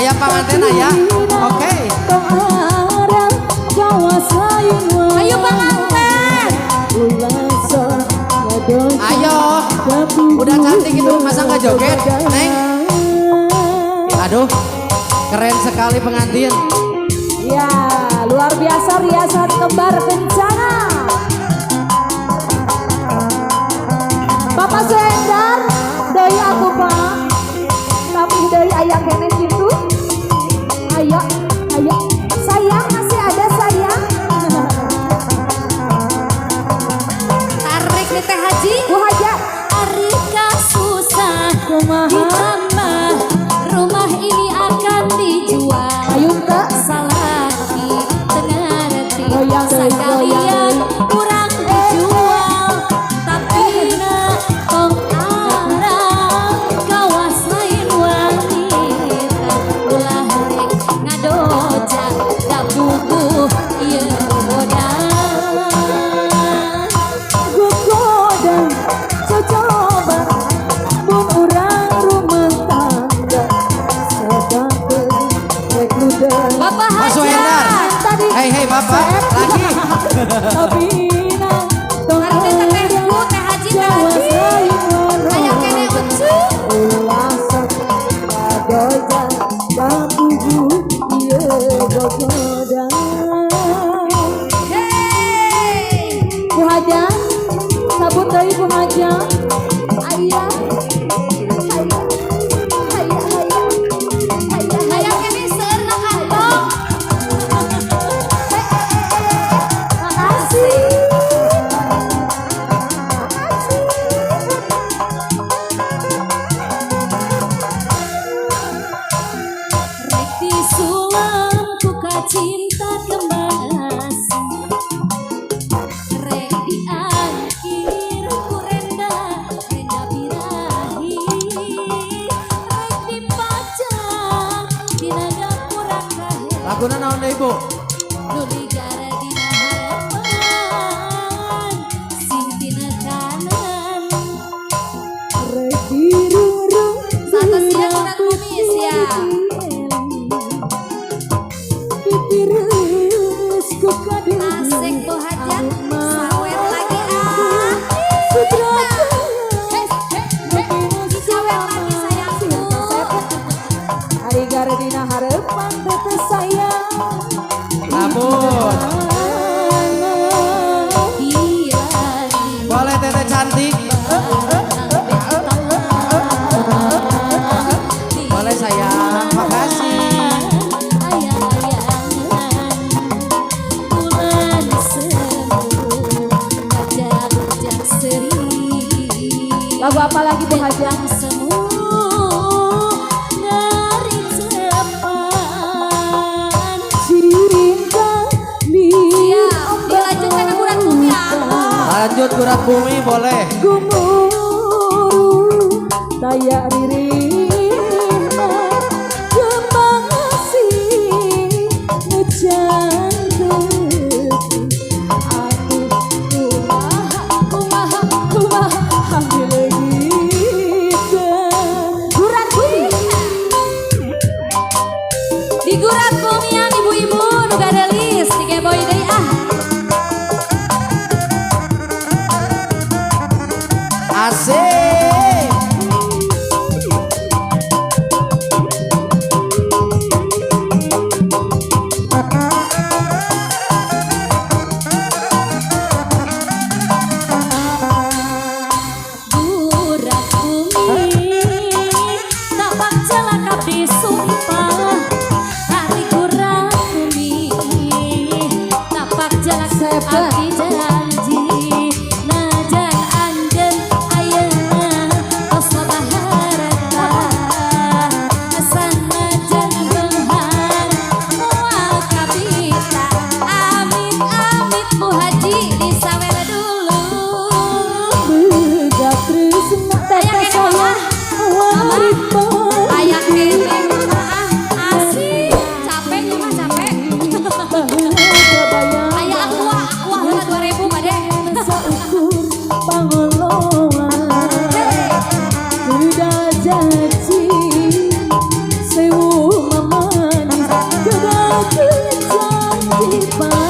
Aya panganten aya. Oke. Tong arang kawas lain. Ayo panganten. Ulah sok ngadoja. Ayo. Udah cantik itu masa nggak joget, Neng? Aduh, keren sekali pengantin. Ya, luar biasa riasan kembar kencana. Bapak Suhendar, deui atuh, Pak. Tapi deui aya keneh kitu. Ayo, ayo. Sayang, masih ada sayang. Tarik nih, Teh Haji. Bu Hajar. Ari susah Kumaha? Ditambah rumah ini akan dijual. Ayun teu? Salaki teu ngarti. Goyang deui, goyang Sakalian deui. Kurang dijual. Tapi na tong arang kawas lain wanita. Ulah rek ngadoja da puguh ieu godaan. Gogoda cocoba mun urang rumah tangga sedangkeun rek ludeung. Bapak Pak Hajar. Suhendar. Tadi. Hei hei, Bapak, lagi. Tapi na tong Ngerti tetehku, Teh Haji, Teh kawas Haji. Lain. Ayo kene ucu. Ulah sok ngadoja da puguh ieu gogoda. Hey. Bu Hajar, sabut deui, Bu Hajar. Ayah, hayah, hayah, hayah, hayah, Ayo hayah. Kene seueur na kantong. Makasih. Makasih. Rek disulam ku kacinta kembang asih. Rek diangkir ku renda, renda birahi. Rek dipajang dina gapura kahe. Laguna naon deui, Bu? Nuli gara dina harapan sing tinekanan. Rek dirurung. Satos ya kurang kumis ya. Pipireus ku kadeung. Asik, Bu Hajat, sawer lagi ah. Sutra. Hei, hei, hei. Disawer lagi, sayangku. Ari gara dina harapan teteh sayang. Lamun. Bila Boleh, Teteh cantik. Boleh, sayang. Makasih. Ayang-ayangan bulan semu ngajak seri. Lagu apa lagi, Bu Hajar? Bentang semu ngaricepan. Cinta. Siap, dilanjutkan ke Gurat Bumi ya. Lanjut Gurat Bumi boleh. Gumuruh taya ririna kembang asih nu cantik. Atuh kumaha, kumaha, kumaha dileungitkeun Gurat Bumi. Di Gurat Bumi yang ibu-ibu nu gadelis dikeboy deui ah. Asik. Gurat bumi tapak celaka disumpah. Ari Tepatkeun janji.